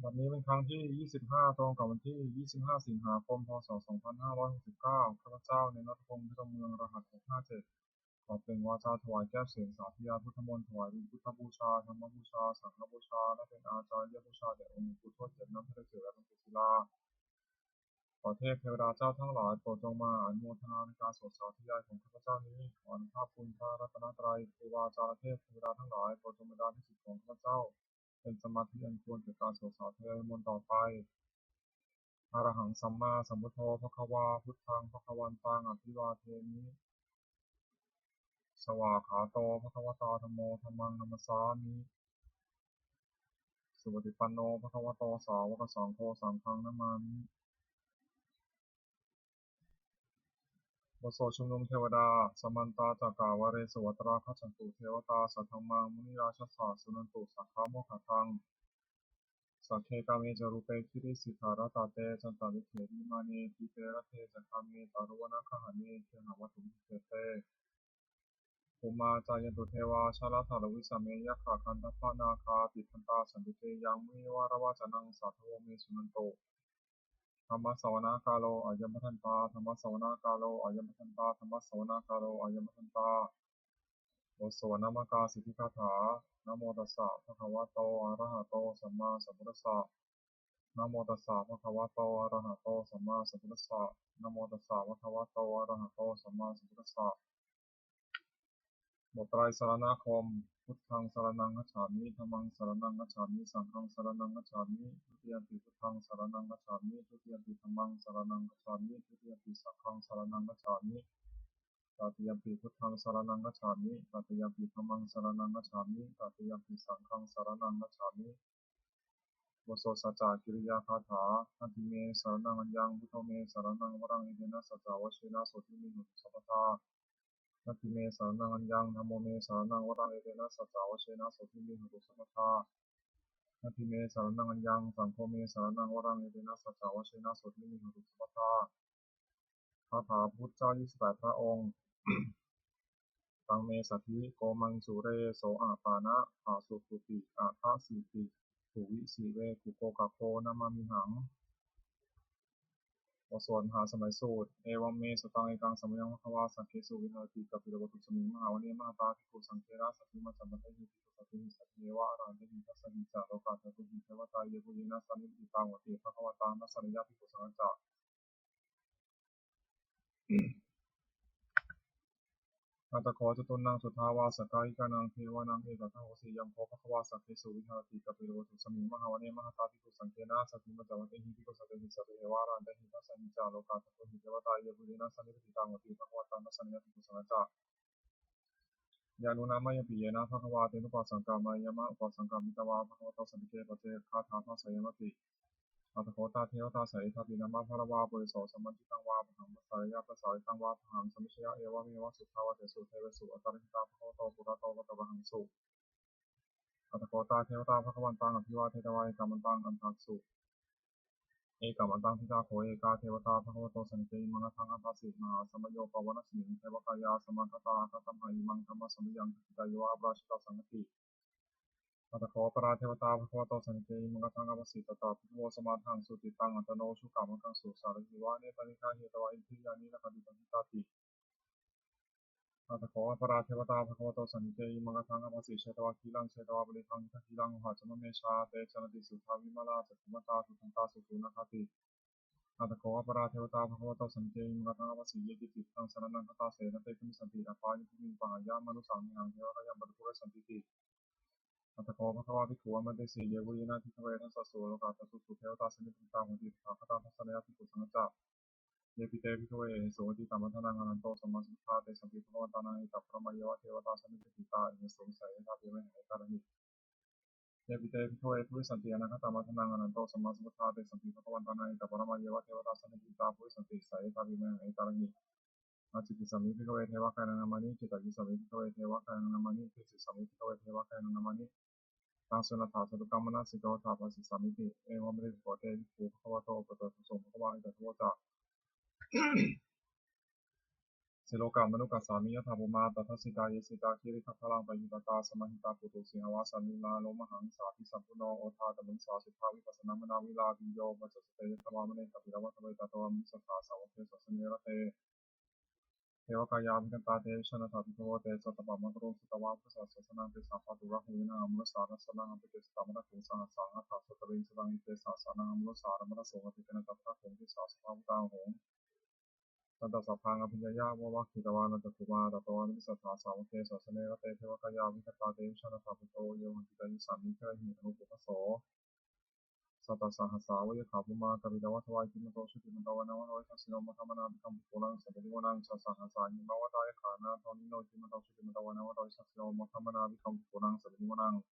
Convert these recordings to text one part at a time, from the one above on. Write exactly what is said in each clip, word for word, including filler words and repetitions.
บัดนี้เป็นครั้งที่ ยี่สิบห้า ตรงกับวันที่ ยี่สิบห้า สิงหาคม พ.ศ. สองพันห้าร้อยหกสิบเก้า ข้าพเจ้า เณรนัทพงษ์ เพชรเมือง รหัส หกห้าเจ็ด ขอเปล่งวาจาถวายแก้วเสียงสาธยายพุทธมนต์ ถวายเป็นพุทธบูชา ธรรมบูชา สังฆบูชา และเป็นอาจาริยบูชาแด่องค์หลวงปู่ทวดเจ็ดน้ำพระเจ้าและหลวงปู่ศิลา ขอเทพเทวดาเจ้าทั้งหลายโปรดจงมาอนุโมทนาในการสวดสาธยายของข้าพเจ้านี้ ขออนุภาพคุณพระรัตนตรัย ครูบาอาจารย์เทพเทวดาทั้งหลายโปรดจงบันดาลให้จิตของข้าพเจ้า เป็นสมาธิอันควรแก่การสวดสาธยายมนต์ต่อไป Arahaṃ sammāsambuddho bhagavā, buddhaṃ bhagavantaṃ abhivādemi. Svākkhāto bhagavatā dhammo, dhammaṃ namassāmi. Supaṭipanno bhagavato sāvakasaṅgho, saṅghaṃ namāmi. บทสวดชุมนุมเทวดา Samantā cakkavāḷesu atrāgacchantu devatā, saddhammaṃ munirājassa suṇantu saggamokkhadaṃ. Sagge kāme ca rūpe girisikharataṭe cantalikkhe vimāne, dīpe raṭṭhe ca gāme taruvanagahane gehavatthumhi khette, bhummā cāyantu devā jalathalavisame yakkhagandhabbanāgā, tiṭṭhantā santike yaṃ munivaravacanaṃ sādhavo me suṇantu. Dhammassavanakālo ayambhadantā. Dhammassavanakālo ayambhadantā. Dhammassavanakālo ayambhadantā. บทสวดนมการสิทธิคาถา Namo tassa bhagavato arahato sammāsambuddhassa. Namo tassa bhagavato arahato sammāsambuddhassa. Namo tassa bhagavato arahato sammāsambuddhassa. บทไตรสรณคมน์ Buddhaṃ saraṇaṃ gacchāmi. Dhammaṃ saraṇaṃ gacchāmi. Saṅghaṃ saraṇaṃ gacchāmi. Dutiyampi buddhaṃ saraṇaṃ gacchāmi. Dutiyampi dhammaṃ saraṇaṃ gacchāmi. Dutiyampi saṅghaṃ saraṇaṃ gacchāmi. Tatiyampi buddhaṃ saraṇaṃ gacchāmi. Tatiyampi dhammaṃ saraṇaṃ gacchāmi. Tatiyampi saṅghaṃ saraṇaṃ gacchāmi. บทสวดสัจจกิริยาคาถา Natthi me saraṇaṃ aññaṃ, buddho me saraṇaṃ varaṃ, etena saccavajjena sotthi me hotu sabbadā. Natthi me saraṇaṃ aññaṃ, dhammo me saraṇaṃ varaṃ, etena saccavajjena sotthi me hotu sabbadā. Natthi me saraṇaṃ aññaṃ, saṅgho me saraṇaṃ varaṃ, etena saccavajjena sotthi me hotu sabbadā. คาถาพุทธเจ้า ยี่สิบแปด พระองค์ Taṃ me saddhi komaṃ sure so apāna phāsuthuti athasīti puvvisiveku kokaggo namāmihaṃ. บทสวดมหาสมัยสูตร Evaṃ me sutaṃ. Ekaṃ samayaṃ bhagavā sakkesu viharati kapilavatthusmiṃ mahāvane mahatā bhikkhusaṅghena saddhiṃ pañcamattehi bhikkhusatehi sabbeheva arahantehi. Dasahi ca lokadhātūhi devatā yebhuyyena sannipatitā honti bhagavantaṃ dassanāya bhikkhusaṅghañca. Atha kho catunnaṃ suddhāvāsakāyikānaṃ devānaṃ etadahosi: Ayaṃ kho bhagavā sakkesu viharati kapilavatthusmiṃ mahāvane mahatā bhikkhusaṅghena saddhiṃ pañcamattehi bhikkhusatehi sabbeheva arahantehi. Dasahi ca lokadhātūhi devatā yebhuyyena sannipatitā honti bhagavantaṃ dassanāya bhikkhusaṅghañca. Yannūna mayampi yena bhagavā tenupasaṅkameyyāma, upasaṅkamitvā bhagavato santike paccekagāthā bhāseyyāmāti. Atha kho tā devatā seyyathāpi nāma balavā puriso sammiñjitaṃ vā bāhaṃ pasāreyya, pasāritaṃ vā bāhaṃ sammiñjeyya, evameva suddhāvāsesu devesu antarahitā bhagavato purato pāturahaṃsu. Atha kho tā devatā bhagavantaṃ abhivādetvā ekamantaṃ aṭṭhaṃsu. Ekamantaṃ ṭhitā kho ekā devatā bhagavato santike imaṃ gāthaṃ abhāsi: Mahāsamayo pavanasmiṃ, devakāyā samāgatā, āgatamha imaṃ dhammasamayaṃ, dakkhitāyeva aparājitasaṅghanti. Atha kho aparā devatā bhagavato santike imaṃ gāthaṃ abhāsi: Tatra bhikkhavo samādahaṃsu, cittaṃ attano ujukamakaṃsu, sārathīva nettāni gahetvā, indriyāni rakkhanti paṇḍitāti. Atha kho aparā devatā bhagavato santike imaṃ gāthaṃ abhāsi: Chetvā khīlaṃ chetvā palīghaṃ, indakhīlaṃ ohaccamanejā, te caranti suddhā vimalā, cakkhumatā sudantā susunāgāti. Atha kho aparā devatā bhagavato santike imaṃ gāthaṃ abhāsi: Ye keci buddhaṃ saraṇaṃ gatāse, na te gamissanti apāyabhūmiṃ, pahāya mānusaṃ dehaṃ, devatānaṃ paripurissantīti. Atha kho bhagavā bhikkhū āmantesi: Yebhuyyena bhikkhave dasasu lokadhātūsu devatā sannipatitā honti tathāgataṃ dassanāya bhikkhusaṅghañca. Yepi te bhikkhave ahesuṃ atītamaddhānaṃ arahanto sammāsambuddhā, tesampi bhagavantānaṃ etaparamāyeva devatā sannipatitā ahesuṃ, seyyathāpi mayhaṃ etarahi. Yepi te bhikkhave bhavissanti anāgatamaddhānaṃ arahanto sammāsambuddhā, tesampi bhagavantānaṃ etaparamāyeva devatā sannipatitā bhavissanti, seyyathāpi mayhaṃ etarahi. Ācikkhissāmi bhikkhave devakāyānaṃ nāmāni, kittayissāmi bhikkhave devakāyānaṃ nāmāni, desissāmi bhikkhave devakāyānaṃ nāmāni, taṃ suṇātha sādhukaṃ manasikarotha bhāsissāmīti. Evaṃ bhanteti kho te bhikkhū bhagavato paccassosuṃ. Bhagavā etadavoca: Silokamanukassāmi yattha bhummā tadassitā, ye sitā girigabbharaṃ pahitattā samāhitā. Puthū sīhāva sallīnā lomahaṃsābhisambhuno, odātamanasā suddhā vippasannamanāvilā. Bhiyyo pañcasate ñatvā vane kāpilavatthave, tato āmantayi satthā sāvake sāsane rate. Devakāyā abhikkantā, te vijānātha bhikkhavo. Te ca ātappamakaruṃ, sutvā buddhassa sāsanaṃ. Tesaṃ pāturahu ñāṇaṃ amanussāna dassanaṃ, appeke satamaddakkhuṃ, sahassaṃ atha sattariṃ. Sataṃ ete sahassānaṃ amanussānamaddasuṃ, appeke nātha pattakatthuṃ, disā sabbā phuṭā ahuṃ. Tañca sabbaṃ abhiññāya vavakkhitvāna cakkhumā, tato āmantayi satthā sāvake sāsane rate. Devakāyā abhikkantā, te vijānātha bhikkhavo, ye vohaṃ kittayissāmi, gāmehi anupubbaso. Sattasahassā va yakkhā bhummā kāpilavatthavā, iddhimanto jutimanto vaṇṇavanto yasassino, modamānā abhikkāmuṃ bhikkhūnaṃ samitiṃ vanaṃ. Chasahassā hemavatā yakkhā, nānattavaṇṇino iddhimanto jutimanto vaṇṇavanto yasassino, modamānā abhikkāmuṃ bhikkhūnaṃ samitiṃ vanaṃ.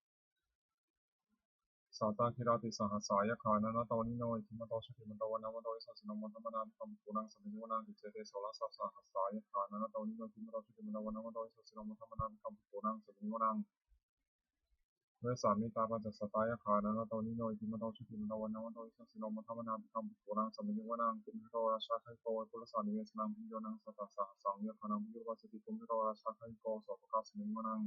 Sātāgirā tisahassā yakkhā, nānattavaṇṇino iddhimanto jutimanto vaṇṇavanto yasassino, modamānā abhikkāmuṃ bhikkhūnaṃ samitiṃ vanaṃ. Iccete soḷasasahassā yakkhā, nānattavaṇṇino iddhimanto jutimanto vaṇṇavanto yasassino, modamānā abhikkāmuṃ bhikkhūnaṃ samitiṃ vanaṃ. Vessāmittā pañcasatā yakkhā, nānattavaṇṇino iddhimanto jutimanto vaṇṇavanto yasassino, modamānā abhikkāmuṃ bhikkhūnaṃ samitiṃ vanaṃ. Kumbhīro rājagahiko vepullassa nivesanaṃ, bhiyyo naṃ satasahassaṃ yakkhānaṃ payirupāsati, kumbhīro rājagahiko sopāga samitiṃ vanaṃ.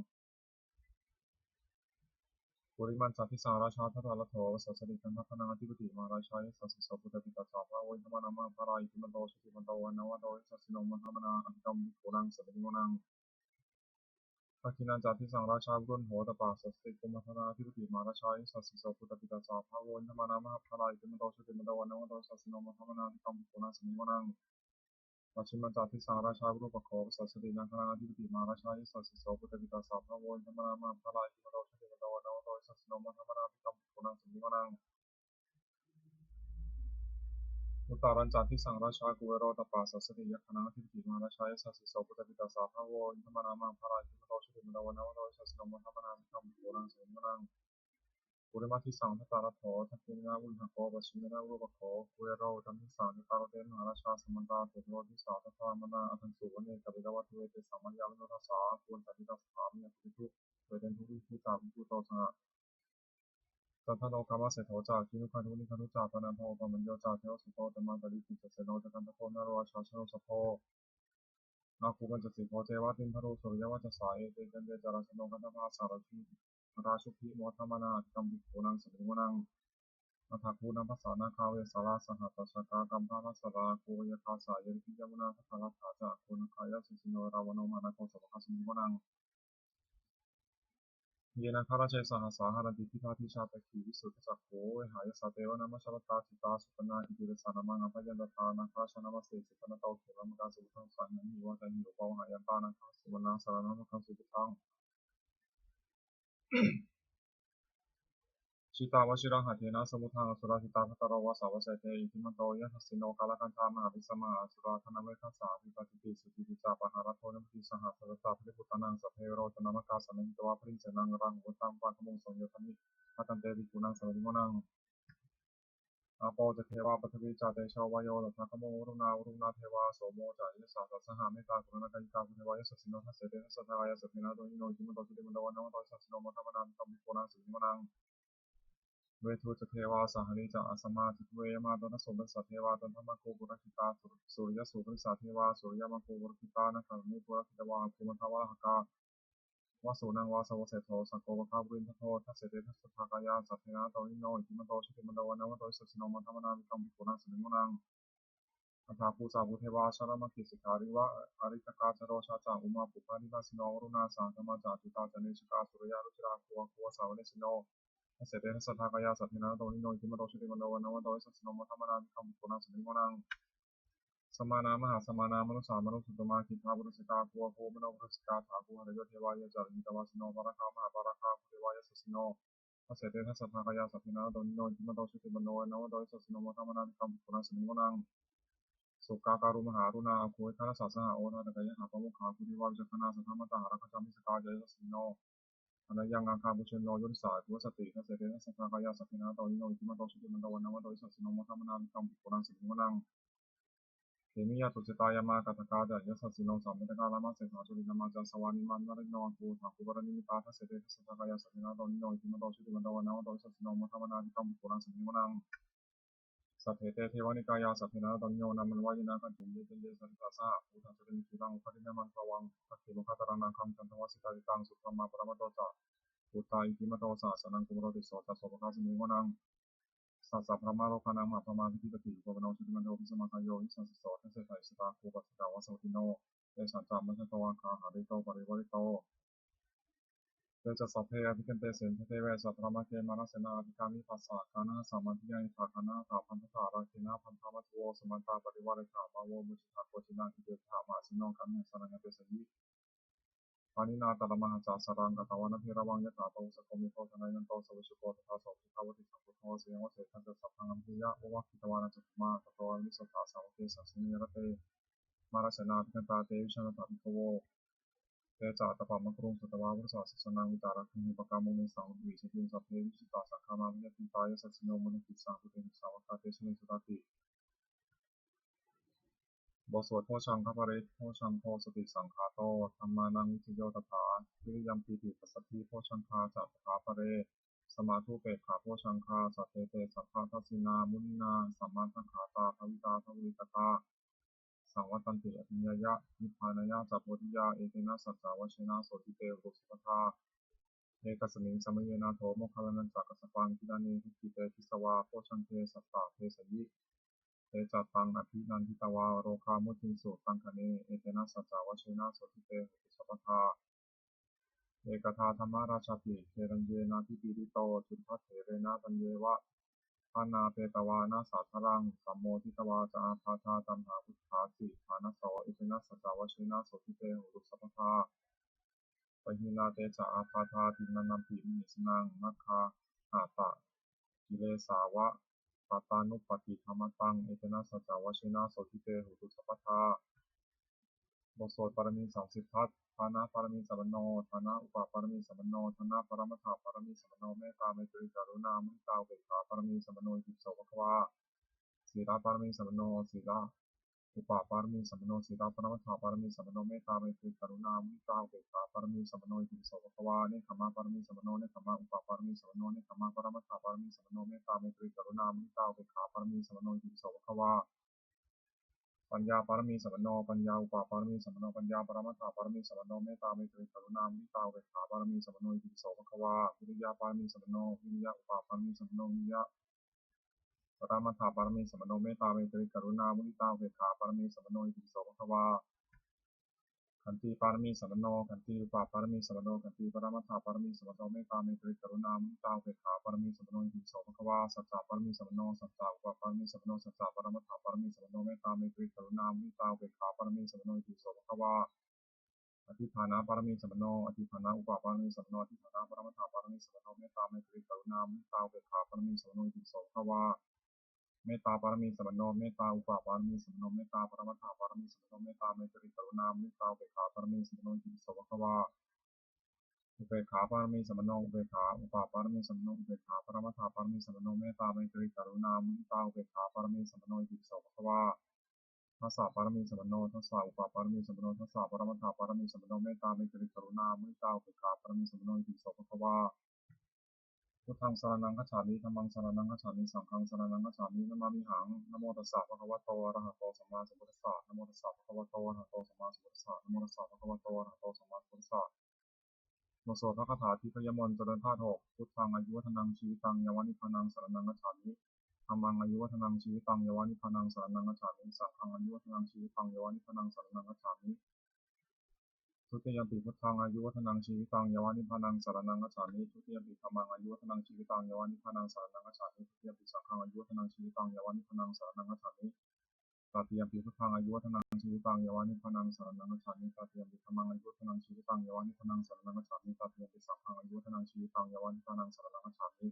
Purimañca disaṃ rājā dhataraṭṭho pasāsati, gandhabbānaṃ ādhipati mahārājā yasassi so. Puttāpi tassa bahavo indanāmā mahabbalā, iddhimanto jutimanto vaṇṇavanto yasassino, modamānā abhikkāmuṃ bhikkhūnaṃ samitiṃ vanaṃ. Dakkhiṇañca disaṃ rājā virūḷho tappasāsati, kumbhaṇḍānaṃ ādhipati mahārājā yasassi so. Puttāpi tassa bahavo indanāmā mahabbalā, iddhimanto jutimanto vaṇṇavanto yasassino, modamānā abhikkāmuṃ bhikkhūnaṃ samitiṃ vanaṃ. Pacchimañca disaṃ rājā virūpakkho pasāsati, nāgānaṃ ādhipati mahārājā yasassi so. Puttāpi tassa bahavo indanāmā mahabbalā, iddhimanto jutimanto vaṇṇavanto yasassino, modamānā abhikkāmuṃ bhikkhūnaṃ samitiṃ vanaṃ. Uttarañca disaṃ rājā kuvero tappasāsati, yakkhānaṃ ādhipati mahārājā yasassi so. Puttāpi tassa bahavo indanāmā mahabbalā, iddhimanto jutimanto vaṇṇavanto yasassino, modamānā abhikkāmuṃ bhikkhūnaṃ samitiṃ vanaṃ. Purimaṃ disaṃ dhataraṭṭho, dakkhiṇena virūḷhako, pacchimena virūpakkho, kuvero uttaraṃ disaṃ. Cattāro te mahārājā samantā caturo disā, daddallamānā aṭṭhaṃsu vane kāpilavatthave. Tesaṃ māyāvino dāsā āgū vañcanikā saṭhā, bhiyā cāturesu veṭeṇḍu viṭū ca viṭuṭo saha. Candano kāmaseṭṭho ca kinnughaṇḍu nighaṇḍu ca, panādo opamañño ca devasūto ca mātali. Cittaseno ca gandhabbo naḷorājā janosabho, āgū pañcasikho ceva timbarū suriyavaccasā. Ete caññe ca rājāno gandhabbā saha rājubhi modamānā abhikkāmuṃ bhikkhūnaṃ samitiṃ vanaṃ. Athāgū nābhasā nāgā vesālā sahatacchakā, kambalassatarā āgū veyyākāsā. Yānīdhi yāmunā dhataraṭṭhā ca āgū nāgā yasassino, erāvaṇo mahānāgo sopāga samitiṃ vanaṃ. Ye nāgarāje sahasā haranti, dibbā dijā pakkhi visuddhacakkhū. Vehāyasā te vanamajjhapattā, citrā supaṇṇā iti tesa nāmaṃ. Abhayantadā nāgarājānamāse, supaṇṇato khemamakā. Samuddaṃ saṇhāhi vācāhi upavhayantā, nāgā supaṇṇā saraṇamakaṃsu buddhaṃ. Jitā vajirahatthena samuddaṃ asurā sitā, bhātaro vāsavassete iddhimanto yasassino. Kālakañjā mahābhismā asurā dānaveghasā, vepacitti sucitti ca pahārādo namucī saha. Satañca baliputtānaṃ sabbe verocanāmakā, sannayhitvā baliṃ senaṃ rāhubhaddamupāgamuṃ. Samayodāni bhaddante bhikkhūnaṃ samitiṃ vanaṃ. Āpo ca devā paṭhavī ca tejo vāyo tadāgamuṃ, varuṇā vāruṇā devā somo ca yasasā saha. Mettākaruṇākāyikā devā yasassino, dasete dasadhā kāyā sabbe nānattavaṇṇino, iddhimanto jutimanto vaṇṇavanto yasassino, modamānā abhikkāmuṃ bhikkhūnaṃ samitiṃ vanaṃ. Veṇḍū ca devā sahalī ca asamā ca duve yamā, candassūpanisā devā candamāgū purakkhitā. Su- suriyassūpanisā devā suriyamāgū purakkhitā, nakkhattāni purakkhitvā āgū mandavalāhakā. Vasūnaṃ vāsavo seṭṭho sakko pāga purindado, dasete dasadhā kāyā sabbe nānattavaṇṇino, iddhimanto jutimanto vaṇṇavanto yasassino, modamānā abhikkāmuṃ bhikkhūnaṃ samitiṃ vanaṃ. Athāgū sahabhū devā jalamaggisikhāriva, ariṭṭhakā ca rojā ca ummāpupphanibhāsino, varuṇā sahadhammā ca accutā ca anejakā, sūleyyarucirā āgū vāsavanesino. Dasete dasadhā kāyā sabbe nānattavaṇṇino, iddhimanto jutimanto vaṇṇavanto yasassino, modamānā abhikkāmuṃ bhikkhūnaṃ samitiṃ vanaṃ. Samānā mahāsamānā mānusā mānusuttamā, khiḍḍāpadūsikā āgū vāsavanesino, athāgū harayo devā ye ca lohitavāsino, pāragā mahāpāragā āgū devā yasassino. Dasete dasadhā kāyā sabbe nānattavaṇṇino, iddhimanto jutimanto vaṇṇavanto yasassino, modamānā abhikkāmuṃ bhikkhūnaṃ samitiṃ vanaṃ. Sukkā karumhā aruṇā āgū veghanasā saha, odātagayhā pāmokkhā āgū devā vicakkhaṇā, sadāmattā hāragajā missakā ca yasassino. Thanayaṃ āgā pajjunno yo disā abhivassati. Dasete dasadhā kāyā sabbe nānattavaṇṇino, iddhimanto jutimanto vaṇṇavanto yasassino, modamānā abhikkāmuṃ bhikkhūnaṃ samitiṃ vanaṃ. Khemiyā tusitā yāmā kaṭṭhakā ca yasassino, samantā kinnughaṇḍu nighaṇḍu ca, sambhū nighaṇḍu ca āgū, athāgū paranimmitā. Dasete dasadhā kāyā sabbe nānattavaṇṇino, iddhimanto jutimanto vaṇṇavanto yasassino, modamānā abhikkāmuṃ bhikkhūnaṃ samitiṃ vanaṃ. Saṭṭhete devanikāyā saṭṭhena rājañāṇamanāvilena ganthinye caññe sārathā saha. Buddhaṃ sārīputtamanuruddhaṃ oghatiṇṇamanāsavaṃ, dakkhemoghataraṃ nāgaṃ candaṃva sudaṭṭhaṃ. Subrahmā paramatto ca puttā iddhimato saha. Sanaṅkumāro tisso ca sopāga samitiṃ vanaṃ. Sahassabrahmalokānaṃ mahābrahmābhitiṭṭhati. Upapanno jutimanto bhismākāyo yasassā so. Dasettha issatā kuṭeṇḍu pañcasatā vāsavattino. Tesañca majjhato āga hārito parivārito. Te ca sabbe abhikkante sainde deve sabrahmake mārasenā abhikkāmi. Passa kaṇhassa mandiyaṃ yathā kaṇhassa bandhatha rāgena bandhamatthu vo. Samantā parivāretha mā vo muñcittha koci naṃ. Ete piṭṭhibhāgaseno kaṇhassa naṃ apesayi. Pāṇinā talamāhacca saraṃ katvāna bheravaṃ. Yathā pāvussako megho thanayanto savijjuko tathā so paccudāvatti. Saṅkuddho asayaṃvase tassa sabbaṃ abhiññāya vavakkhitvāna cakkhumā. Tato āmantayi satthā sāvake sāsane rate. Mārasenā abhikkantā te vijānātha bhikkhavo. Te ca ātappamakaruṃ sutvā buddhassa sāsanaṃ. Vītarāgehi pakkāmuṃ nesaṃ udvādavasi satthiṃ. Sabbe vijitasaṅgāmā bhayātītā yasassino. Modanti saha bhūtehi sāvakā te janesutāti. บทสวดโพชฌังคปริตร Bojjhaṅgo satisaṅkhāto dhammānaṃ vicayo tathā. Viriyampīti passaddhi bojjhaṅgā ca tathāpare samādhupekkhabojjhaṅgā. Sattete sabbadassinā muninā sammadakkhātā bhāvitā dvilitā saṃvattanti abhiññāya nibbānāya ca bodhiyā. Etena saccavajjena sotthi te hotu sabbadā. Ekasmiṃ samaye nātho moggallānañca kassapaṃ gilāne dukkhite disvā bojjhaṅge satta desayi. Te ca taṃ abhinanditvā rogā mucciṃsu taṅkhaṇe. Etena saccavajjena sotthi te hotu sabbadā. Ekadā dhammarājāpi gelaññenābhipīḷito cundattherena taññeva bhaṇāpetvāna sādaraṃ. Sammoditvā ca ābādhā tamhā vuṭṭhāsi ṭhānaso. Etena saccavajjena sotthi te hotu sabbadā. Pahīnā te ca ābādhā tiṇṇannampi mahesinaṃ maggāhatakilesāvatapānuppādi kāmataṃ. Etena saccavajjena sotthi te hotu sabbadā. บทสวดบารมีสามสิบทัศน์ Dāna pāramī sampanno, dāna upapāramī sampanno, dāna paramatthapāramī sampanno, mettā maitrī karuṇā muditā upekkhā pāramī sampanno, itipi so bhagavā. Sīla pāramī sampanno, sīla upapāramī sampanno, sīla paramatthapāramī sampanno, mettā maitrī karuṇā muditā upekkhā pāramī sampanno, itipi so bhagavā. Nekkhamma pāramī sampanno, nekkhamma upapāramī sampanno, nekkhamma paramatthapāramī sampanno, mettā maitrī karuṇā muditā upekkhā pāramī sampanno, itipi so bhagavā. Paññā pāramī sampanno, paññā upapāramī sampanno, paññā paramatthapāramī sampanno, mettā maitrī karuṇā muditā upekkhā pāramī sampanno, itipi so bhagavā. Viriya pāramī sampanno, viriya upapāramī sampanno, viriya paramatthapāramī sampanno, mettā maitrī karuṇā muditā upekkhā pāramī sampanno, itipi so bhagavā. Khanti pāramī sampanno, khanti upapāramī sampanno, khanti paramatthapāramī sampanno, mettā maitrī karuṇā muditā upekkhā pāramī sampanno, itipi so bhagavā. Sacca pāramī sampanno, sacca upapāramī sampanno, sacca paramatthapāramī sampanno, mettā maitrī karuṇā muditā upekkhā pāramī sampanno, itipi so bhagavā. Adhiṭṭhāna pāramī sampanno, adhiṭṭhāna upapāramī sampanno, adhiṭṭhāna paramatthapāramī sampanno, mettā maitrī karuṇā muditā upekkhā pāramī sampanno, itipi so bhagavā. Mettā pāramī sampanno, mettā upapāramī sampanno, mettā paramatthapāramī sampanno, mettā maitrī karuṇā muditā upekkhā pāramī sampanno, itipi so bhagavā. Upekkhā pāramī sampanno, upekkhā upapāramī sampanno, upekkhā paramatthapāramī sampanno, mettā maitrī karuṇā muditā upekkhā pāramī sampanno, itipi so bhagavā. Dasa pāramī sampanno, dasa upapāramī sampanno, dasa paramatthapāramī sampanno, mettā maitrī karuṇā muditā upekkhā pāramī sampanno, itipi so bhagavā. Buddhaṃ saraṇaṃ gacchāmi, dhammaṃ saraṇaṃ gacchāmi, saṅghaṃ saraṇaṃ gacchāmi, namāmihaṃ. Namo tassa bhagavato arahato sammāsambuddhassa. Namo tassa bhagavato arahato sammāsambuddhassa. Namo tassa bhagavato arahato sammāsambuddhassa. บทสวดพระคาถาทิพยมนต์เจริญธาตุหก Buddhaṃ āyuvaḍḍhanaṃ jīvitaṃ yāva nibbānaṃ saraṇaṃ gacchāmi. Dhammaṃ āyuvaḍḍhanaṃ jīvitaṃ yāva nibbānaṃ saraṇaṃ gacchāmi. Saṅghaṃ āyuvaḍḍhanaṃ jīvitaṃ yāva nibbānaṃ saraṇaṃ gacchāmi. Dutiyampi buddhaṃ āyuvaḍḍhanaṃ jīvitaṃ yāva nibbānaṃ saraṇaṃ gacchāmi. Dutiyampi dhammaṃ āyuvaḍḍhanaṃ jīvitaṃ yāva nibbānaṃ saraṇaṃ gacchāmi. Dutiyampi saṅghaṃ āyuvaḍḍhanaṃ jīvitaṃ yāva nibbānaṃ saraṇaṃ gacchāmi. Tatiyampi buddhaṃ āyuvaḍḍhanaṃ jīvitaṃ yāva nibbānaṃ saraṇaṃ gacchāmi. Tatiyampi dhammaṃ āyuvaḍḍhanaṃ jīvitaṃ yāva nibbānaṃ saraṇaṃ gacchāmi. Tatiyampi saṅghaṃ āyuvaḍḍhanaṃ jīvitaṃ yāva nibbānaṃ saraṇaṃ gacchāmi.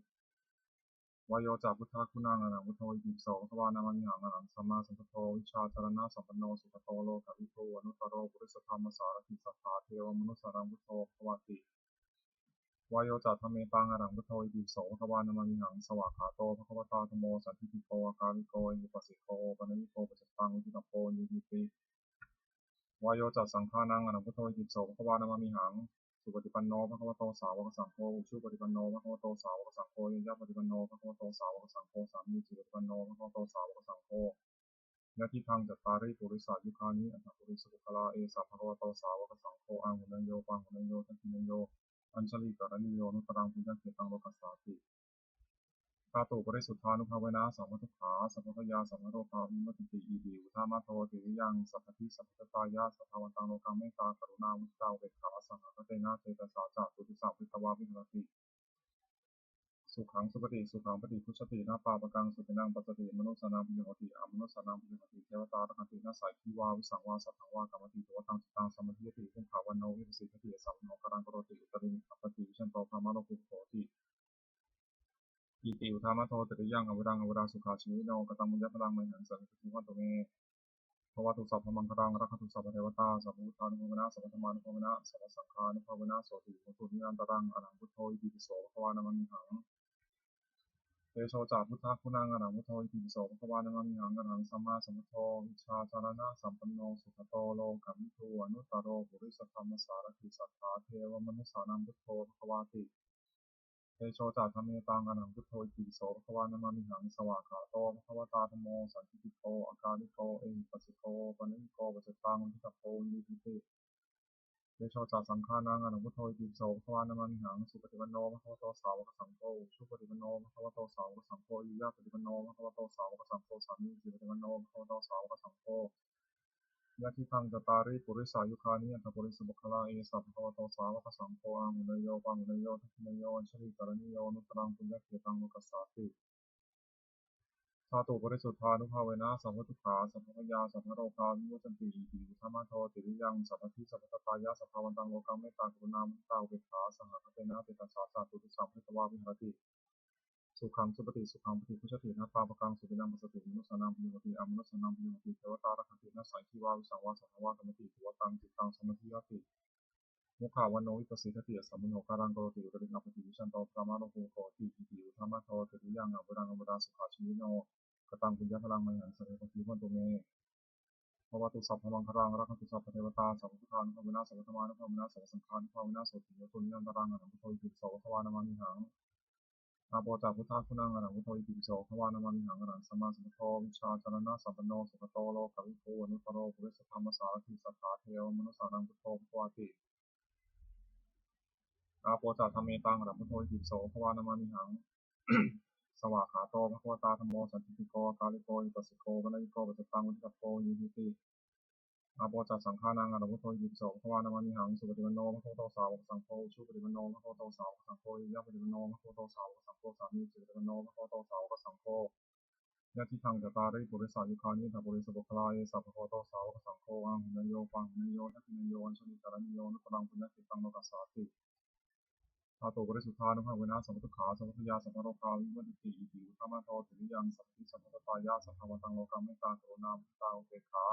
Vayo ca buddhaguṇaṃ arahaṃ buddho itipi so bhagavā namāmihaṃ. Arahaṃ sammāsambuddho vijjācaraṇasampanno sugato lokavidū anuttaro purisadammasārathi satthā devamanussānaṃ buddho bhagavāti. Vayo ca dhammetaṃ arahaṃ buddho itipi so bhagavā namāmihaṃ. Svākkhāto bhagavatā dhammo sandiṭṭhiko akāliko ehipassiko opanayiko paccattaṃ veditabbo viññūhīti. Vayo ca saṅghānaṃ arahaṃ buddho itipi so bhagavā namāmihaṃ. Supaṭipanno bhagavato sāvakasaṅgho, ujupaṭipanno bhagavato sāvakasaṅgho, ñāyapaṭipanno bhagavato sāvakasaṅgho, sāmīcipaṭipanno bhagavato sāvakasaṅgho, yadidaṃ cattāri purisayugāni aṭṭha purisapuggalā, esa bhagavato sāvakasaṅgho, āhuneyyo pāhuneyyo dakkhiṇeyyo añjalikaraṇīyo anuttaraṃ puññakkhettaṃ lokassāti. Dhātuparisuddhānubhāvena sabbadukkhā sabbabhayā sabbarogā vimuccanti. Iti uddhamadho tiriyaṃ sabbadhi sabbattatāya sabbāvantaṃ lokaṃ mettā karuṇā muditā upekkhā sahagatena cetasā catuddisaṃ pharitvā viharati. Sukhaṃ supati, sukhaṃ paṭibujjhati, na pāpakaṃ supinaṃ passati, manussānaṃ piyyo hoti, amanussānaṃ piyyo hoti, devatā rakkhanti, nāssa aggi vā visaṃ vā satthaṃ vā kamati, tuvaṭaṃ cittaṃ samādhiyati, mukhavaṇṇo vippasīdati, asammuḷho kālaṃ karoti, uttariṃ appaṭivijjhanto brahmalokūpago hoti. Iti uddhamadho tiriyaṃ averaṃ averā sukhajīvino. Kataṃ puññaphalaṃ mayhaṃ sabbe bhāgī hontu me. Bhavatu sabbamaṅgalaṃ, rakkhantu sabbadevatā, sabbabuddhānubhāvena sabbadhammānubhāvena sabbasaṅghānubhāvena sotthī hontu nirantaraṃ. Arahaṃ buddho itipi so bhagavā namāmihaṃ. Tejo ca buddhaguṇaṃ arahaṃ buddho itipi so bhagavā namāmihaṃ. Arahaṃ sammāsambuddho vijjācaraṇasampanno sugato lokavidū anuttaro purisadammasārathi satthā devamanussānaṃ buddho bhagavāti. Tejo ca dhammetaṃ arahaṃ buddho itipi so bhagavā namāmihaṃ. Svākkhāto bhagavatā dhammo sandiṭṭhiko akāliko ehipassiko opanayiko paccattaṃ veditabbo viññūhīti. Tejo ca saṅghānaṃ arahaṃ buddho itipi so bhagavā namāmihaṃ. Supaṭipanno bhagavato sāvakasaṅgho, ujupaṭipanno bhagavato sāvakasaṅgho, ñāyapaṭipanno bhagavato sāvakasaṅgho, sāmīcipaṭipanno bhagavato sāvakasaṅgho, yadidaṃ cattāri purisayugāni aṭṭha purisapuggalā, esa bhagavato sāvakasaṅgho, āhuneyyo pāhuneyyo dakkhiṇeyyo añjalikaraṇīyo anuttaraṃ puññakkhettaṃ lokassāti. Dhātuparisuddhānubhāvena sabbadukkhā sabbabhayā sabbarogā vimuccanti. Iti uddhamadho tiriyaṃ sabbadhi sabbattatāya sabbāvantaṃ lokaṃ mettā karuṇā muditā upekkhā sahagatena cetasā catuddisaṃ pharitvā viharati. Sukhaṃ supati, sukhaṃ paṭibujjhati, na pāpakaṃ supinaṃ passati, manussānaṃ piyyo hoti, amanussānaṃ piyyo hoti, devatā rakkhanti, nāssa aggi vā visaṃ vā satthaṃ vā kamati, tuvaṭaṃ cittaṃ samādhiyati, mukhavaṇṇo vippasīdati, asammuḷho kālaṃ karoti, uttariṃ appaṭivijjhanto brahmalokūpago hoti. Iti uddhamadho tiriyaṃ averaṃ averā sukhajīvino. Kataṃ puññaphalaṃ mayhaṃ sabbe bhāgī hontu me. Bhavatu sabbamaṅgalaṃ, rakkhantu sabbadevatā, sabbabuddhānubhāvena sabbadhammānubhāvena sabbasaṅghānubhāvena sotthī hontu nirantaraṃ. Arahaṃ buddho itipi so bhagavā namāmihaṃ. Āpo ca buddhaguṇaṃ arahaṃ buddho itipi so bhagavā namāmihaṃ. Arahaṃ sammāsambuddho vijjācaraṇasampanno sugato lokavidū anuttaro purisadammasārathi satthā devamanussānaṃ buddho bhagavāti. Āpo ca dhammetaṃ arahaṃ buddho itipi so bhagavā namāmihaṃ. Svākkhāto bhagavatā dhammo sandiṭṭhiko akāliko ehipassiko opanayiko paccattaṃ veditabbo viññūhīti. Āpo ca saṅghānaṃ arahaṃ buddho itipi so bhagavā namāmihaṃ. Supaṭipanno bhagavato sāvakasaṅgho, ujupaṭipanno bhagavato sāvakasaṅgho, ñāyapaṭipanno bhagavato sāvakasaṅgho, sāmīcipaṭipanno bhagavato sāvakasaṅgho, yadidaṃ cattāri purisayugāni aṭṭha purisapuggalā, esa bhagavato sāvakasaṅgho, āhuneyyo pāhuneyyo dakkhiṇeyyo añjalikaraṇīyo anuttaraṃ puññakkhettaṃ lokassāti. Dhātuparisuddhānubhāvena sabbadukkhā sabbabhayā sabbarogā vimuccanti. Iti uddhamadho tiriyaṃ sabbadhi sabbattatāya sabbāvantaṃ lokaṃ mettā karuṇā muditā upekkhā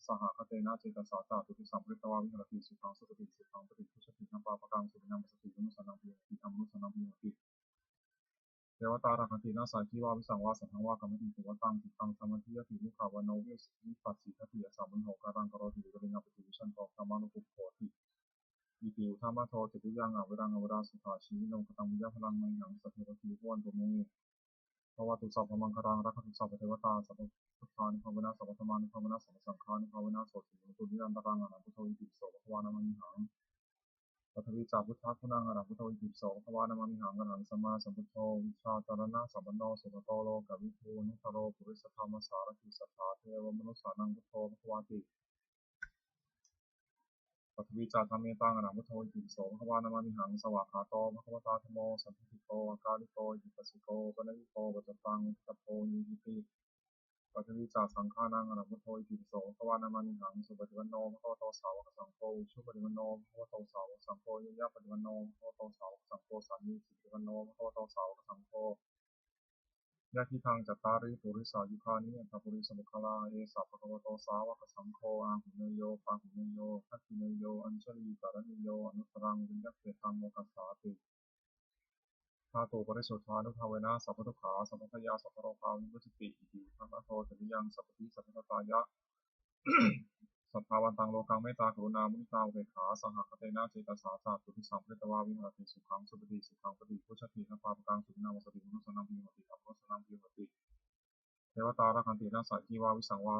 sahagatena cetasā catuddisaṃ pharitvā viharati. Sukhaṃ supati, sukhaṃ paṭibujjhati, na pāpakaṃ supinaṃ passati, manussānaṃ piyyo hoti, amanussānaṃ piyyo hoti, devatā rakkhanti, nāssa aggi vā visaṃ vā satthaṃ vā kamati, tuvaṭaṃ cittaṃ samādhiyati, mukhavaṇṇo vippasīdati, asammuḷho kālaṃ karoti, uttariṃ appaṭivijjhanto brahmalokūpago hoti. Iti uddhamadho tiriyaṃ averaṃ averā sukhajīvino. Kataṃ puññaphalaṃ mayhaṃ sabbe bhāgī hontu me. Bhavatu sabbamaṅgalaṃ, rakkhantu sabbadevatā, sabbabuddhānubhāvena sabbadhammānubhāvena sabbasaṅghānubhāvena sotthī hontu nirantaraṃ. Arahaṃ buddho itipi so bhagavā namāmihaṃ. Paṭhavī ca buddhaguṇaṃ arahaṃ buddho itipi so bhagavā namāmihaṃ. Arahaṃ sammāsambuddho vijjācaraṇasampanno sugato lokavidū anuttaro purisadammasārathi satthā devamanussānaṃ buddho bhagavāti. Paṭhavī ca dhammetaṃ arahaṃ buddho itipi so bhagavā namāmihaṃ. Svākkhāto bhagavatā dhammo sandiṭṭhiko akāliko ehipassiko opanayiko paccattaṃ veditabbo viññūhīti. Paṭhavī ca saṅghānaṃ arahaṃ buddho itipi so bhagavā namāmihaṃ. Supaṭipanno bhagavato sāvakasaṅgho, ujupaṭipanno bhagavato sāvakasaṅgho, ñāyapaṭipanno bhagavato sāvakasaṅgho, sāmīcipaṭipanno bhagavato sāvakasaṅgho, yadidaṃ cattāri purisayugāni aṭṭha purisapuggalā, esa bhagavato sāvakasaṅgho, āhuneyyo pāhuneyyo dakkhiṇeyyo añjalikaraṇīyo anuttaraṃ puññakkhettaṃ lokassāti. Dhātuparisuddhānubhāvena sabbadukkhā sabbabhayā sabbarogā vimuccanti. Iti uddhamadho tiriyaṃ sabbadhi sabbattatāya sabbāvantaṃ lokaṃ mettā karuṇā muditā upekkhā sahagatena cetasā catuddisaṃ pharitvā viharati. Sukhaṃ supati, sukhaṃ paṭibujjhati, na pāpakaṃ supinaṃ passati, manussānaṃ piyo hoti, amanussānaṃ piyo hoti. Devatā rakkhanti, nāssa aggi vā visaṃ vā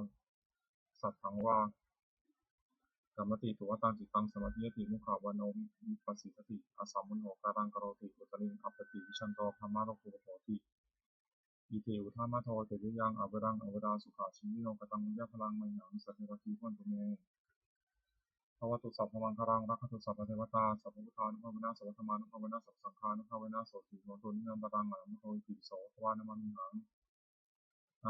satthaṃ vā kamati, tuvaṭaṃ cittaṃ samādhiyati, mukhavaṇṇo vippasīdati, asammuḷho kālaṃ karoti, uttariṃ appaṭivijjhanto brahmalokūpago hoti. Iti uddhamadho tiriyaṃ averaṃ averā sukhajīvino. Kataṃ puññaphalaṃ mayhaṃ sabbe bhāgī bhavantu me. Bhavatu sabbamaṅgalaṃ, rakkhantu sabbadevatā, sabbabuddhānubhāvena sabbadhammānubhāvena sabbasaṅghānubhāvena sotthī hontu nirantaraṃ. Arahaṃ buddho itipi so bhagavā namāmihaṃ.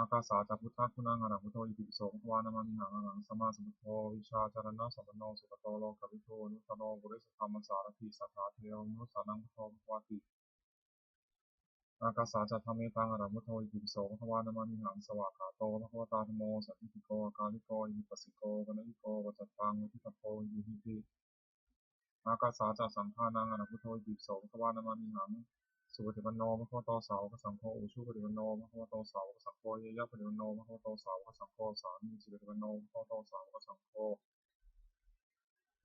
Ākāsā ca buddhaguṇaṃ, arahaṃ buddho itipi so bhagavā namāmihaṃ. Arahaṃ sammāsambuddho vijjācaraṇasampanno sugato lokavidū anuttaro purisadammasārathi satthā devamanussānaṃ buddho bhagavāti. Ākāsā ca dhammetaṃ, arahaṃ buddho itipi so bhagavā namāmihaṃ. Svākkhāto bhagavatā dhammo sandiṭṭhiko akāliko ehipassiko opanayiko paccattaṃ veditabbo viññūhīti. Ākāsā ca saṅghānaṃ, arahaṃ buddho itipi so bhagavā namāmihaṃ. Supaṭipanno bhagavato sāvakasaṅgho, ujupaṭipanno bhagavato sāvakasaṅgho, ñāyapaṭipanno bhagavato sāvakasaṅgho, sāmīcipaṭipanno bhagavato sāvakasaṅgho,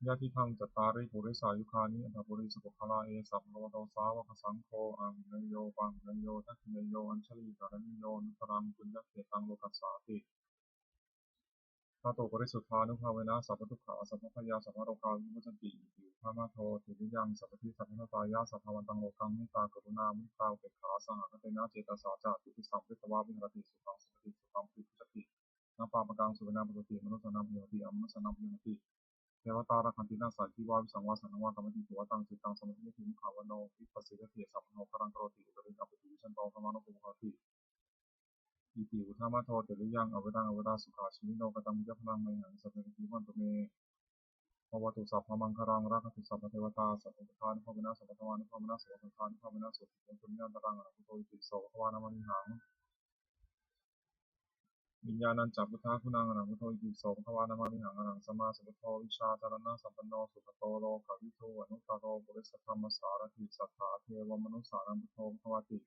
yadidaṃ cattāri purisayugāni aṭṭha purisapuggalā, esa bhagavato sāvakasaṅgho, āhuneyyo pāhuneyyo dakkhiṇeyyo añjalikaraṇīyo anuttaraṃ puññakkhettaṃ lokassāti. Dhātu parisuddhānubhāvena sabbadukkhā sabbabhayā sabbarogā vimuccanti. Iti uddhamadho tiriyaṃ sabbadhi sabbaantarāyā sabbāvantaṃ lokaṃ mettā karuṇā muditā upekkhā sahagatena cetasā catuddisaṃ pharitvā viharati. Sukhaṃ supati, sukhaṃ paṭibujjhati, na pāpakaṃ supinaṃ passati, manussānaṃ piyo hoti, amanussānaṃ piyo hoti. Devatā rakkhanti, nāssa aggi vā visaṃ vā satthaṃ vā kamati, tuvaṭaṃ cittaṃ samādhiyati, mukhavaṇṇo vippasīdati, asammuḷho kālaṃ karoti, uttariṃ appaṭivijjhanto brahmalokūpago hoti. Iti uddhamadho tiriyaṃ averaṃ averā sukhajīvino. Kataṃ puññaphalaṃ mayhaṃ sabbe bhāgī bhavantu me. Bhavatu sabbamaṅgalaṃ, rakkhantu sabbadevatā, sabbabuddhānubhāvena sabbadhammānubhāvena sabbasaṅghānubhāvena sotthī hontu nirantaraṃ. Arahaṃ buddho itipi so bhagavā namāmihaṃ. Viññāṇañca buddhaguṇaṃ, arahaṃ buddho itipi so bhagavā namāmihaṃ. Arahaṃ sammāsambuddho vijjācaraṇasampanno sugato lokavidū anuttaro purisadammasārathi satthā devamanussānaṃ buddho bhagavāti.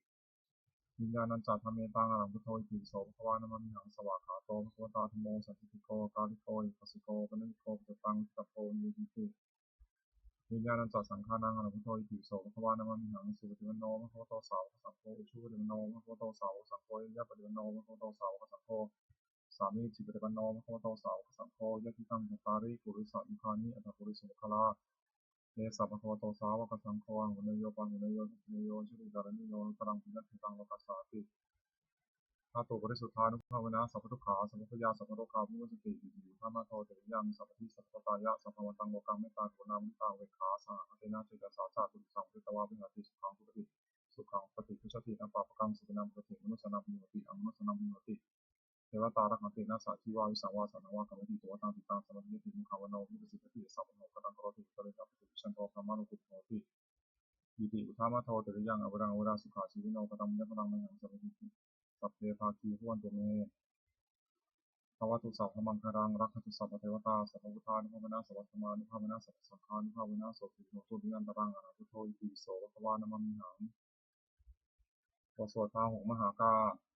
Viññāṇañca dhammetaṃ, arahaṃ buddho itipi so bhagavā namāmihaṃ. Svākkhāto bhagavatā dhammo sandiṭṭhiko akāliko ehipassiko opanayiko paccattaṃ veditabbo viññūhīti. Viññāṇañca saṅghānaṃ, arahaṃ buddho itipi so bhagavā namāmihaṃ. Supaṭipanno bhagavato sāvakasaṅgho, ujupaṭipanno bhagavato sāvakasaṅgho, ñāyapaṭipanno bhagavato sāvakasaṅgho, sāmīcipaṭipanno bhagavato sāvakasaṅgho, yadidaṃ cattāri purisayugāni aṭṭha purisapuggalā, esa bhagavato sāvakasaṅgho, āhuneyyo pāhuneyyo dakkhiṇeyyo añjalikaraṇīyo anuttaraṃ puññakkhettaṃ lokassāti. Dhātu parisuddhānubhāvena sabbadukkhā sabbabhayā sabbarogā vimuccanti. Iti uddhamadho tiriyaṃ sabbadhi sabbaantarāyā sabbāvantaṃ lokaṃ mettā karuṇā muditā upekkhā sahagatena cetasā catuddisaṃ pharitvā viharati. Sukhaṃ supati, sukhaṃ paṭibujjhati, na pāpakaṃ supinaṃ passati, manussānaṃ piyo hoti, amanussānaṃ piyo hoti. Devatā rakkhanti, nāssa aggi vā visaṃ vā satthaṃ vā kamati, tuvaṭaṃ cittaṃ samādhiyati, mukhavaṇṇo vippasīdati, asammuḷho kālaṃ karoti, uttariṃ appaṭivijjhanto brahmalokūpago hoti. Iti uddhamadho tiriyaṃ averaṃ averā sukhajīvino. Kataṃ puññaphalaṃ mayhaṃ sabbe bhāgī bhavantu me. Bhavatu sabbamaṅgalaṃ, rakkhantu sabbadevatā, sabbabuddhānubhāvena sabbadhammānubhāvena sabbasaṅghānubhāvena sotthī hontu nirantaraṃ. Arahaṃ buddho itipi so bhagavā namāmihaṃ. บทสวดพาหุงมหากา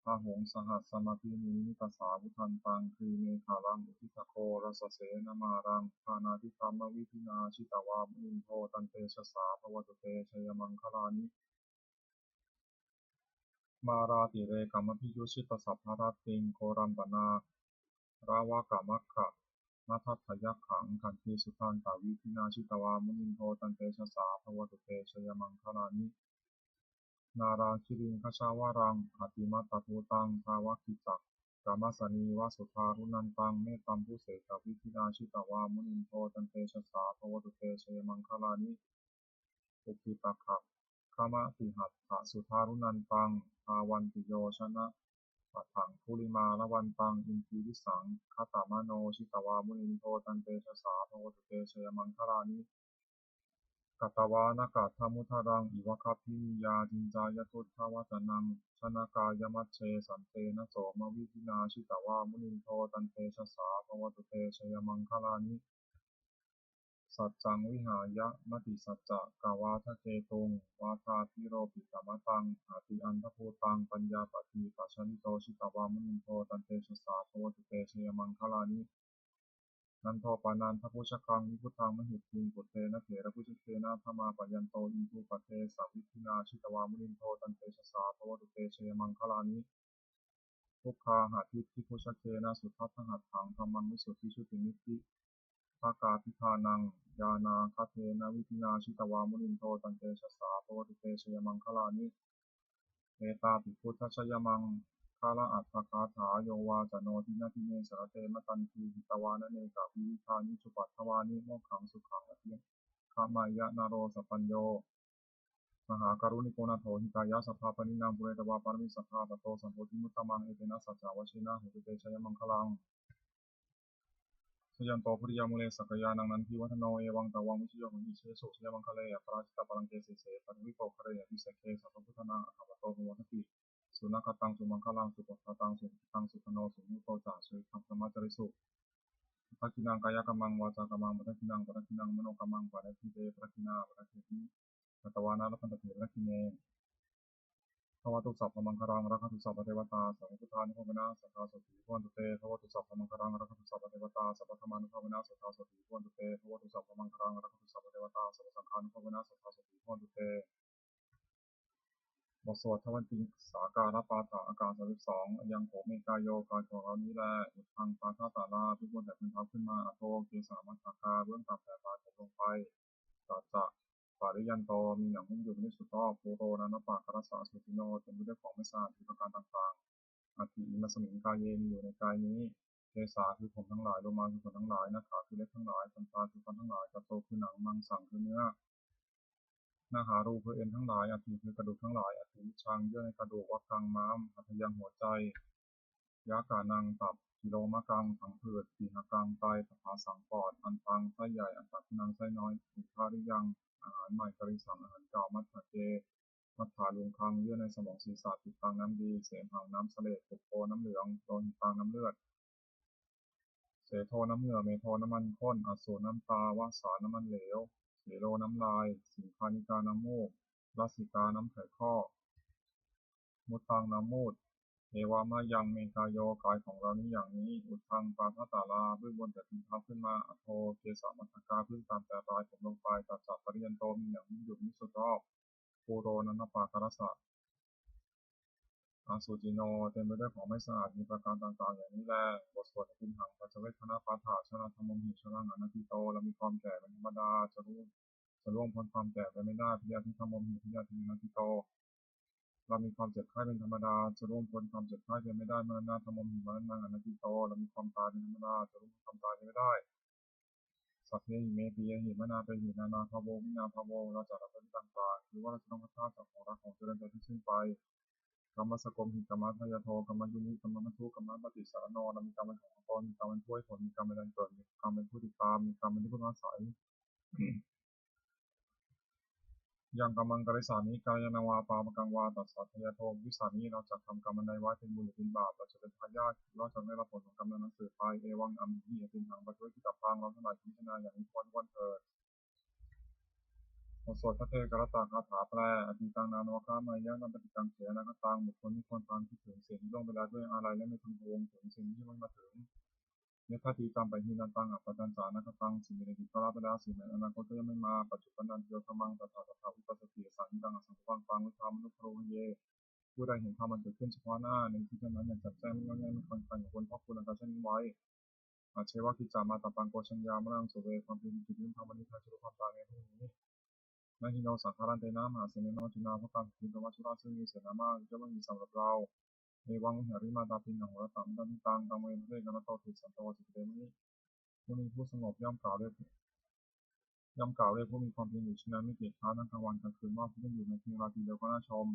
Bāhuṃ sahassamabhinimmitasāvudhantaṃ, grīmekhalaṃ uditaghorasasenamāraṃ, dānādidhammavidhinā jitavā munindo, tantejasā bhavatu te jayamaṅgalāni. Mārātirekamabhiyujjhitasabbarattiṃ, ghorampanāḷavakamakkhamathaddhayakkhaṃ, khantīsudantavidhinā jitavā munindo, tantejasā bhavatu te jayamaṅgalāni. Nāḷāgiriṃ gajavaraṃ atimattabhūtaṃ, dāvaggicakkamasanīva sudāruṇantaṃ, mettambusekavidhinā jitavā munindo, tantejasā bhavatu te jayamaṅgalāni. Ukkhittakhaggamatihatthasudāruṇantaṃ, dhāvantiyojanapathaṅgulimālavantaṃ, iddhībhisaṅkhatamano jitavā munindo, tantejasā bhavatu te jayamaṅgalāni. Katvāna kaṭṭhamudaraṃ iva gabbhinīyā, ciñcāya duṭṭhavacanaṃ janakāyamajjhe, santena somavidhinā jitavā munindo, tantejasā bhavatu te jayamaṅgalāni. Saccaṃ vihāya matisaccakavādaketuṃ, vādābhiropitamanaṃ atiandhabhūtaṃ, paññāpadīpajalito jitavā munindo, tantejasā bhavatu te jayamaṅgalāni. Nandopanandabhujagaṃ vibudhaṃ mahiddhiṃ puttena therabhujagena damāpayanto iddhūpadesavidhinā jitavā munindo tantejasā bhavatu te jayamaṅgalāni. Duggāhadiṭṭhibhujagena sudaṭṭhahatthaṃ brahmaṃ visuddhijutimiddhibakābhidhānaṃ ñāṇāgadena vidhinā jitavā munindo tantejasā bhavatu te jayamaṅgalāni. Etāpi buddhajayamaṅgalaaṭṭhagāthā yo vācano dinadine sarate matandī hitvānanekavividhāni cupaddavāni mokkhaṃ sukhaṃ adhigameyya naro sapañño. Mahākāruṇiko nātho hitāya sabbapāṇinaṃ pūretvā pāramī sabbā patto sambodhimuttamaṃ etena saccavajjena hotu te jayamaṅgalaṃ. Jayanto bodhiyā mūle sakyānaṃ nandivaḍḍhano evaṃ tvaṃ vijayo hohi jayassu jayamaṅgale aparājitapallaṅke sīse paṭhavipokkhare abhiseke sabbabuddhānaṃ aggappatto pamodati. Sunakkhattaṃ sumaṅgalaṃ supabhātaṃ suhuṭṭhitaṃ sukhaṇo sumuhutto ca suyiṭṭhaṃ brahmacārisu. Padakkhiṇaṃ kāyakammaṃ vācākammaṃ padakkhiṇaṃ padakkhiṇaṃ manokammaṃ paṇidhī te padakkhiṇā padakkhiṇāni katvāna labhantatthe padakkhiṇe. Bhavatu sabbamaṅgalaṃ rakkhantu sabbadevatā sabbabuddhānubhāvena sadā sotthī bhavantu te. Bhavatu sabbamaṅgalaṃ rakkhantu sabbadevatā sabbadhammānubhāvena sadā sotthī bhavantu te. Bhavatu sabbamaṅgalaṃ rakkhantu sabbadevatā sabbasaṅghānubhāvena sadā sotthī bhavantu te. บทสวดทวัตติงสาการปาฐะ อาการสามสิบสอง Ayaṃ kho me kāyo กายของเรานี้แล uddhaṃ pādatalā เบื้องบนแต่พื้นเท้าขึ้นมา adho kesamatthakā เบื้องต่ำแต่ปลายผมลงไป sacca pariyanto มีหนังหุ้มอยู่เป็นที่สุดรอบ pūro nānappakārassa asucino เต็มไปด้วยของไม่สะอาดมีประการต่างๆ atthi imasmiṃ kāye มีอยู่ในกายนี้ kesā คือผมทั้งหลาย lomā คือขนทั้งหลาย nakhā คือเล็บทั้งหลาย dantā คือฟันทั้งหลาย kato คือหนัง maṃsaṃ คือเนื้อ nahārū คือเอ็นทั้งหลาย aṭṭhī คือกระดูกทั้งหลาย aṭṭhivijjhaṃ เยื่อในกระดูก vakkaṃ ม้าม hadayaṃ หัวใจ yakanaṃ ตับ cilomakaṃ ผังผืด sīhakaṃ ไต paphāsaṃ ปอด antaṃ ไส้ใหญ่ aṇḍakhanaṃ ไส้น้อย udariyaṃ อาหารใหม่ karisaṃ อาหารเก่า matthake matthāluṅgaṃ เยื่อในสมองศีรษะ pittaṃ น้ำดี semhaṃ น้ำเสลด pubbo น้ำเหลือง lohitaṃ น้ำเลือด sedo น้ำเหงื่อ medo น้ำมันข้น assu น้ำตา vasā น้ำมันเหลว siro น้ำลาย siṅghāṇikā น้ำมูก lasikā น้ำไขข้อ muttaṃ น้ำมูตร evamayaṃ me kāyo กายของเรานี้อย่างนี้ uddhaṃ pādatalā เบื้องบนแต่ตีนเท้าขึ้นมา adho kesamatthakā เบื้องต่ำแต่ปลายผมลงไป sacca pariyanto มีหนังหุ้มอยู่เป็นที่สุดรอบ pūro nānappakārassa asucino เต็มไปด้วยของไม่สะอาดมีประการต่างๆ อย่างนี้แล บทสวดอภิณหัง paccavekkhana pāṭha. Jarādhammomhi jaraṃ anatīto เรามีความแก่เป็นธรรมดา จะรู้จะล่วงพ้นความแก่ไปไม่ได้ byādhidhammomhi byādhiṃ anatīto เรามีความเจ็บไข้เป็นธรรมดา จะล่วงพ้นความเจ็บไข้ไปไม่ได้ maraṇādhammomhi maraṇaṃ anatīto เรามีความตายเป็นธรรมดา จะล่วงพ้นความตายไปไม่ได้ sabbehi me piyehi manāpehi nānābhāvo vinābhāvo เราจะละเว้นต่างๆ คือว่าเราจะต้องพลัดพรากจากของรักของเจริญใจที่สิ้นไป kammassagomhi kammadāyādo kammayogī kammabandhu kammapaṭisaraṇo เรามีกรรมเป็นของตน มีกรรมเป็นผู้ให้ผล มีกรรมเป็นแดนเกิด มีกรรมเป็นผู้ติดตาม มีกรรมเป็นที่พึ่งอาศัย yaṃ kammaṃ karissāmi kalyāṇaṃ vā pāpakaṃ vā tassa dāyādo bhavissāmi เราจะทำกรรมอันใดไว้เป็นบุญหรือเป็นบาป เราจะเป็นทายาท หรือว่าจะได้รับผลของกรรมนั้นๆ สืบไป evaṃ amhehi apiṇhaṃ paccavekkhitabbā เราทั้งหลายควรพิจารณาอย่างนี้ทุกวันๆ เถิด บทสวดภัทเทกรัตตคาถาแปล Atītaṃ nānvāgameyya nappaṭikaṅkhe anāgataṃ บุคคลไม่ควรตามคิดถึงสิ่งที่ล่วงไปแล้วด้วยอาลัย และไม่พึงพะวงถึงสิ่งที่ยังไม่มาถึง Yadatītaṃ pahīnantaṃ appattañca anāgataṃ สิ่งในอดีตก็ละไปแล้ว สิ่งในอนาคตก็ยังไม่มา Paccuppannañca yo dhammaṃ tattha tattha vipassati, asaṃhiraṃ asaṅkuppaṃ pāṃ vutthā manubrūhaye ผู้ใดเห็นธรรมอันเกิดขึ้นเฉพาะหน้าในที่นั้นๆ อย่างแจ่มแจ้ง ไม่ง่อนแง่น ไม่คลอนแคลน ควรพอกพูนอาการเช่นนี้ไว้ Ajjeva kiccā mātappaṃ ko jaññā maraṇaṃ suve ความเพียรเป็นกิจที่ต้องทำวันนี้ ใครจะรู้ความตายในพรุ่งนี้ Na hi no saṅgarantena mahāsenena jinovā bhummā samuddaṃ pavesetti ซึ่งมีเสนามาก ย่อมไม่มีสำหรับเรา Evaṃ vihārimātāpiṃ ahorattamatanditaṃ taṃ ve bhaddekarattoti santo ācikkhate muni มุนีผู้สงบย่อมกล่าวเรียกย่อมกล่าวเรียกผู้มีความเพียรอยู่เช่นนั้นไม่เกียจคร้านทั้งกลางวันกลางคืนว่าผู้เป็นอยู่แม้เพียงราตรีเดียวก็น่าชม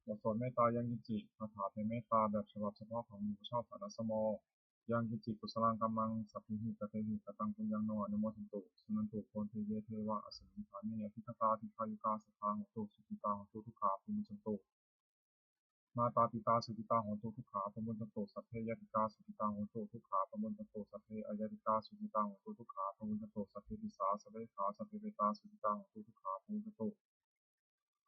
บทสวดเมตตายังกิญจิ คาถาแผ่เมตตาแบบฉบับเฉพาะของหลวงปู่ชอบ ฐานะสโม Yaṃ kiñci kusalaṃ kammaṃ sabbehi katehi kataṃ puññaṃ no anumodantu, suṇantu bhonto ye devā asmiṃ ṭhāne adhigatā dīghāyukā sadā hontu, sukhitā hontu, dukkhā pamuñcantu. Mātāpitā sukhitā hontu, dukkhā pamuñcantu. Sabbe ñātikā sukhitā hontu, dukkhā pamuñcantu. Sabbe aññātikā sukhitā hontu, dukkhā pamuñcantu. Sabbe pisā sabbe dekkhā sabbe petā sukhitā hontu, dukkhā pamuñcantu.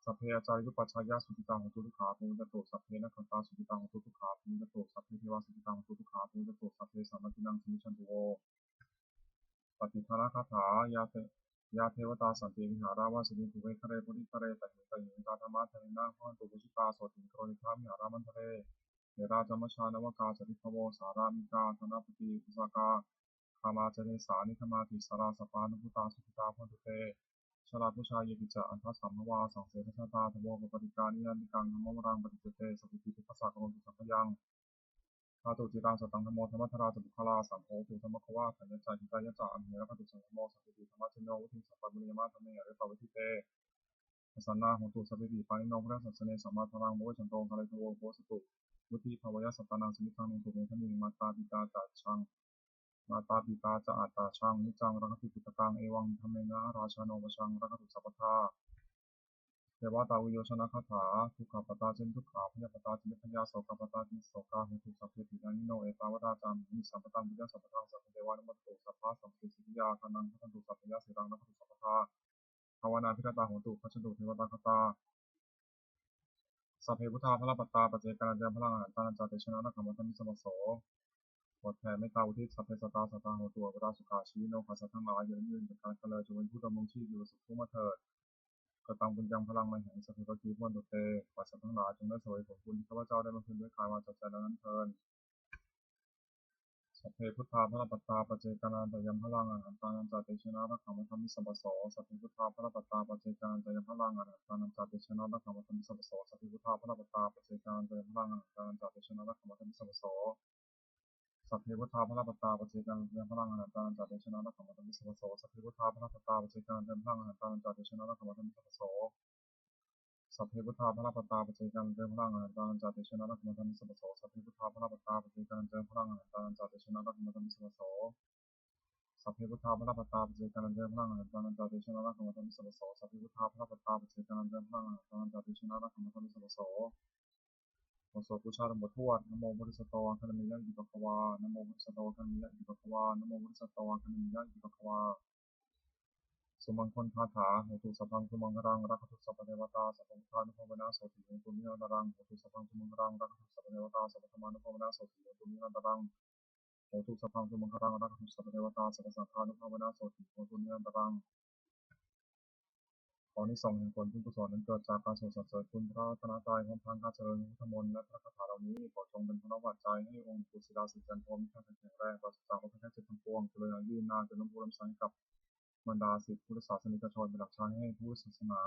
Sabbe ācariyupajjhāyā sukhitā hontu dukkhā pamuñcantu. Sabbe nakkhattā sukhitā hontu dukkhā pamuñcantu. Sabbe devā sukhitā hontu dukkhā pamuñcantu. Sabbe sampattīnaṃ samijjhantu vo. Pattidānagāthā. Yā te, yā devatā santi vihāravāsinī, thūpe ghare bodhighare tahiṃ tahiṃ, tā dhammadānena bhavantu pūjitā, sotthiṃ karontedha vihāramaṇḍale. Therā ca majjhā navakā ca bhikkhavo, sārāmikā dānapatī upāsakā, gāmā ca desā nigamā, tissarā sappāṇabhūtā, sukhitā bhavantu te. Jalābujā yepi ca aṇḍasambhavā, saṃsedajātā athavopapātikā, niyyānikaṃ dhammavaraṃ paṭicca te, sabbepī dukkhassa karontu saṅkhayaṃ. Ṭhātu ciraṃ sataṃ dhammo, dhammaddharā ca puggalā, saṅgho hotu sammagavā, atthāya ca hitāya ca. Amhe rakkhatu saddhammo, sandiṭṭhiko dhammajayo, vuḍḍhiṃ sampāpuṇeyyāma, dhamme ariyappavedite. Pasannā hontu sabbepi, pāṇino buddhasāsane, sammā dhāraṃ pavecchanto, kālantaro atavassanto, vuḍḍhibhāvāya sattānaṃ, samiddhaṃ netu medaniṃ. Mātā pitā ca atrajaṃ, mātā pitā ca atrajaṃ, niccaṃ rakkhanti puttakaṃ, evaṃ dhammena rājāno, pajaṃ rakkhantu sabbadā. Devatāuyyojanagāthā. Dukkhappattā ca niddukkhā, bhayappattā ca nibbhayā, sokappattā ca nissokā, hontu sabbepi pāṇino. Ettāvatā ca amhehi, sambhataṃ puññasampadaṃ, sabbe devānumodantu, sabbasampattisiddhiyā. Dhanaṃ bhavantu sabbadā, sīlaṃ rakkhantu sabbadā, bhāvanābhiratā hontu, gacchantu devatāgatā. Sabbe buddhā balappattā, paccekānañca yaṃ balaṃ, arahantānañca tejena, rakkhaṃ bandhāmi sabbaso. บทแผ่เมตตาอุทิศ Sabbe sattā sadā hontu, averā sukhā sukhī jīvino. ขอสัตว์ทั้งหลายอย่าได้มีเวรต่อกันและกันเลย จงเป็นผู้ดำรงชีพอยู่เป็นสุขทุกข์เมื่อเถิด Kataṃ puññaṃ balaṃ mayhaṃ, sabbe bhāgī bhavantu te. ขอสัตว์ทั้งหลายจงได้เสวยผลบุญที่ข้าพเจ้าได้บำเพ็ญด้วยกายวาจาใจแล้วนั้นเทอญ Sabbe buddhā balappattā, paccekānañca yaṃ balaṃ, arahantānañca tejena, rakkhaṃ bandhāmi sabbaso. Sabbe buddhā balappattā, paccekānañca yaṃ balaṃ, arahantānañca tejena, rakkhaṃ bandhāmi sabbaso. Sabbe buddhā balappattā, paccekānañca yaṃ balaṃ, arahantānañca tejena, rakkhaṃ bandhāmi sabbaso. Sabbe buddhā balappattā, paccekānañca yaṃ balaṃ, arahantānañca tejena, rakkhaṃ bandhāmi sabbaso. Sabbe buddhā balappattā, paccekānañca yaṃ balaṃ, arahantānañca tejena, rakkhaṃ bandhāmi sabbaso. Sabbe buddhā balappattā, paccekānañca yaṃ balaṃ, arahantānañca tejena, rakkhaṃ bandhāmi sabbaso. Sabbe buddhā balappattā, paccekānañca yaṃ balaṃ, arahantānañca tejena, rakkhaṃ bandhāmi sabbaso. Sabbe buddhā balappattā, paccekānañca yaṃ balaṃ, arahantānañca tejena, rakkhaṃ bandhāmi sabbaso. Sabbe buddhā balappattā, paccekānañca yaṃ balaṃ, arahantānañca tejena, rakkhaṃ bandhāmi sabbaso. บทสวดบูชาหลวงปู่ทวด Namo bodhisatto āgantimāya iti bhagavā. Namo bodhisatto āgantimāya iti bhagavā. Namo bodhisatto āgantimāya iti bhagavā. Sumaṅgalagāthā. Hotu sabbaṃ sumaṅgalaṃ, rakkhantu sabbadevatā, sabbabuddhānubhāvena sotthī hontu nirantaraṃ. Hotu sabbaṃ sumaṅgalaṃ, rakkhantu sabbadevatā, sabbadhammānubhāvena sotthī hontu nirantaraṃ. Hotu sabbaṃ sumaṅgalaṃ, rakkhantu sabbadevatā, sabbasaṅghānubhāvena sotthī hontu nirantaraṃ. อานิสงส์แห่งผลบุญกุศลอันเกิดจากการสวดสรรเสริญคุณพระรัตนตรัย พร้อมทั้งการเจริญพระพุทธมนต์และพระคาถาเหล่านี้ ขอจงเป็นพลปัจจัยให้องค์หลวงปู่ศิลา สิริจันโท มีท่าทางแข็งแรง ปราศจากโรคภัยไข้เจ็บทั้งปวง เจริญอายุยืนนาน จนเป็นผู้ล้ำซ้ำให้กับบรรดาศิษย์พุทธศาสนิกชน เป็นหลักชัยให้พุทธศาสนา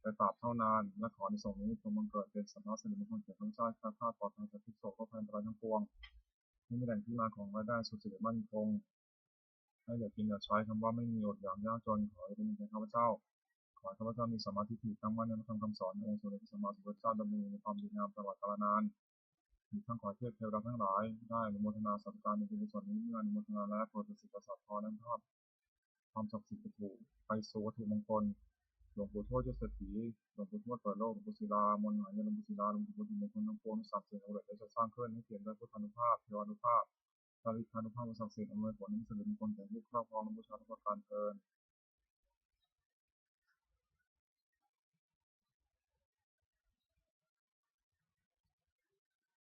ไปตราบเท่านาน และขออานิสงส์นี้จงบังเกิดเป็นสัพพะสิริมงคลแก่ข้าพเจ้า แคล้วคลาดปลอดภัยจากทุกข์โศกโรคภัยอันตรายทั้งปวง ให้มีแหล่งที่มาของรายได้สุจริตมั่นคง ให้เหลือกินเหลือใช้ คำว่าไม่มีอดอยากยากจน ขออย่าได้มีแก่ข้าพเจ้า ขอให้ข้าพเจ้ามีสัมมาทิฏฐิ ตั้งมั่นในพระธรรมคำสอนขององค์สมเด็จพระสัมมาสัมพุทธเจ้า ดำรงอยู่ในความดีงามตลอดกาลนาน อีกทั้งขอให้เทพเทวดาทั้งหลาย ได้อนุโมทนาสาธุการในบุญกุศลนี้ เมื่ออนุโมทนาแล้ว โปรดประสิทธิ์ประสาทพร และอนุภาพความศักดิ์สิทธิ์จะถูกไปสู่วัตถุมงคล หลวงปู่ทวดยศเศรษฐี หลวงปู่ทวดเปิดโลก หลวงปู่ศิลา มนต์หาย หลวงปู่ศิลา รวมถึงวัตถุมงคลทั้งปวง ทั้งสามสิ่งสำเร็จและจะสร้างขึ้น ให้เปี่ยมด้วยพุทธานุภาพ เทวานุภาพ พระฤทธานุภาพ อันศักดิ์สิทธิ์ อำนวยผลให้มีสิริมงคลแก่ผู้ครอบครอง และบูชาทุกประการเทอญ